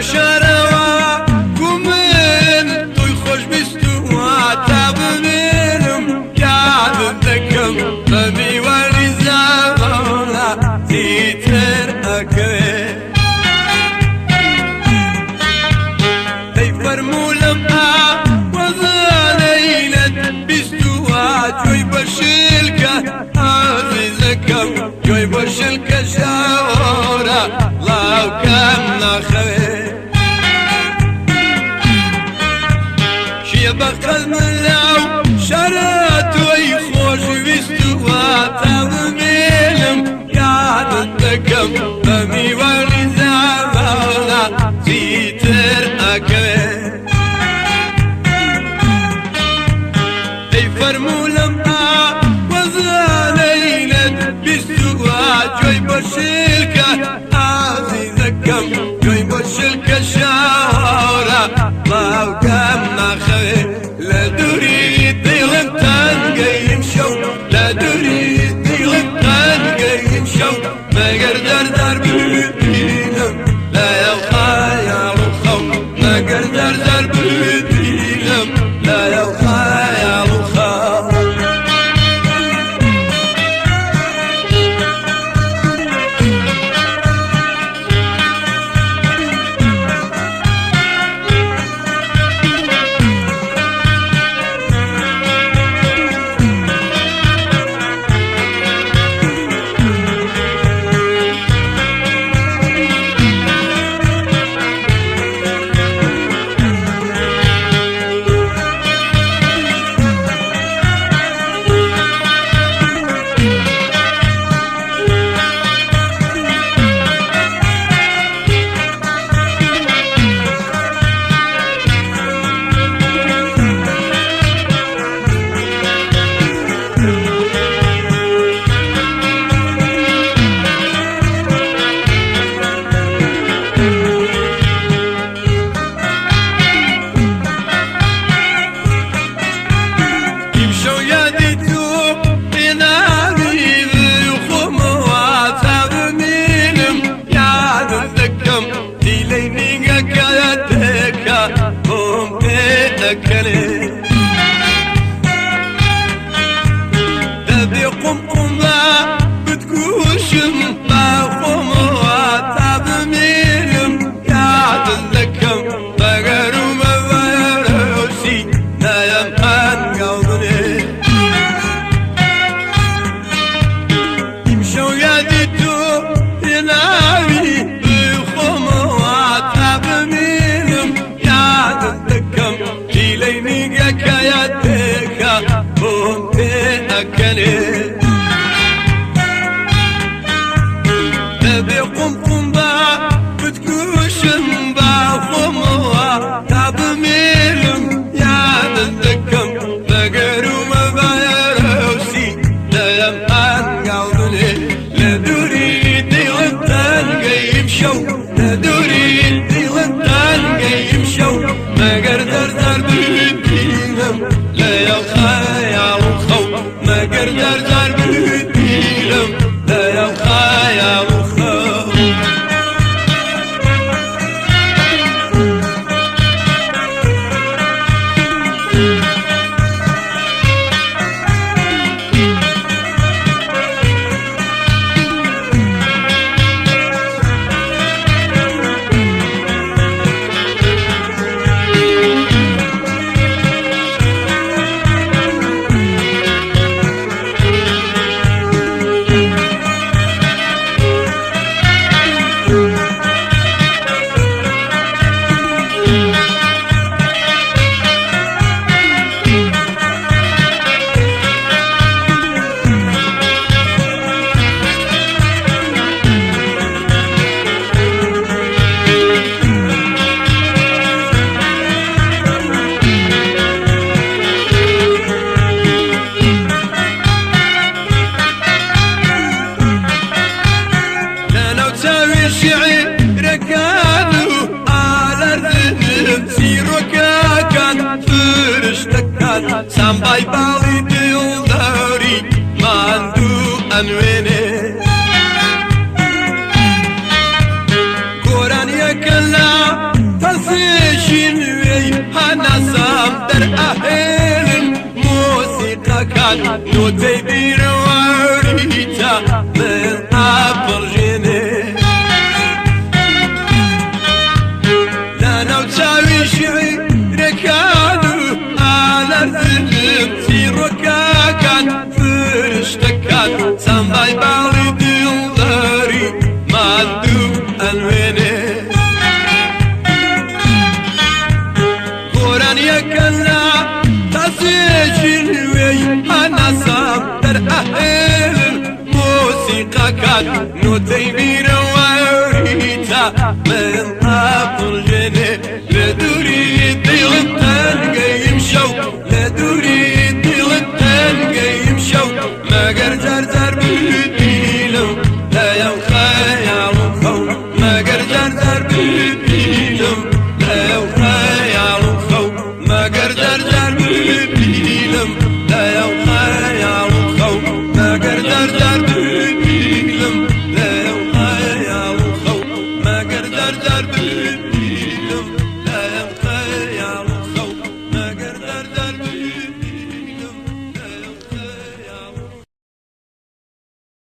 شارەوە کومن تۆی خۆشبیستووە تا ببینم یادت دەکەم بە میوانی زاڵە چیتر ئەکەوێ. دەی فەرموو لەم ئاوەزانەینەت بیستووە گوێی بە شلکە ئازیزەکەم گوێی بە شلکە شاورە ڵاوکەم ناخەوێ. کێ بە قەد من لەو شارە تۆی خۆشویستووە تا بمێنم یادت دەکەم بە میوانی زاڵە چیتر ئەکەوێ. دەی فەرموو لەم ئاوەزانەینەت بیستووە گوێی بە شلکە ئازیزەکەم گوێی بە شلکە شاورە ڵاوکەم ناخەوێ. لە دووری دڵم تەنگەیم شەو لە دووری دڵم تەنگەیم شەو مەگەر دەردار ببینم لە یاو خەیاڵ و خەو مەگەر دەردار ببینم لە یاو خەیاڵ و خەو. ئیمشەو یادی تۆ پێناوی خۆمەوە تا بمێنم یادت دەکەم دیلەی نیگەکەتێکە بۆم پێ ئەکەنێ. دەبێ قوم قومە بتکوشم بە خۆمەوە تا بمێنم یادت دەکەم مەگەر و مەبەرەوسی نایەم هەنگاو بنێ. ئیمشەو یادی تۆ پێناوی خۆمەوە تا بمێنم یادت دەکەم دیلەی نیگەکەیەتێکە بۆم پێ ئەکەنێ. دەبێ قوم قوم بە بتکوشم بە خۆمەوە تا بمێنم یادت دەکەم مەگەر و مەبەرەوسی نایەم هەنگاو بنێ. لە دووری دڵم تەنگەیم شەو لە دووری دڵم تەنگەیم شەو مەگەر دەردار ببینم لە یاو خەیاڵ و خەو مەگەر دەردار ببینم لە یاو خەیاڵ و خەو. لەناو چاوی شیعرەکان و ئالەرزم چیرۆکەکان فرشتەکان سامبای باڵی دڵداری ماندوو ئەنوێنێ. گۆرانیەکە لە دەرئەهێنن مۆسیقاکان نۆتەی بیرەوەری تا من ئاپڕژێنێ لەناو چاوی شیعرەکان و ئالەرزنم چیڕۆکەکان فرشتەکان سامبای باڵی دڵداری ماندوو ئەنوێنێ گۆرانیەکەن لە تاسێکی نوێی هەناسەم دەرئەهێنن مۆسیقاکان نۆتەی.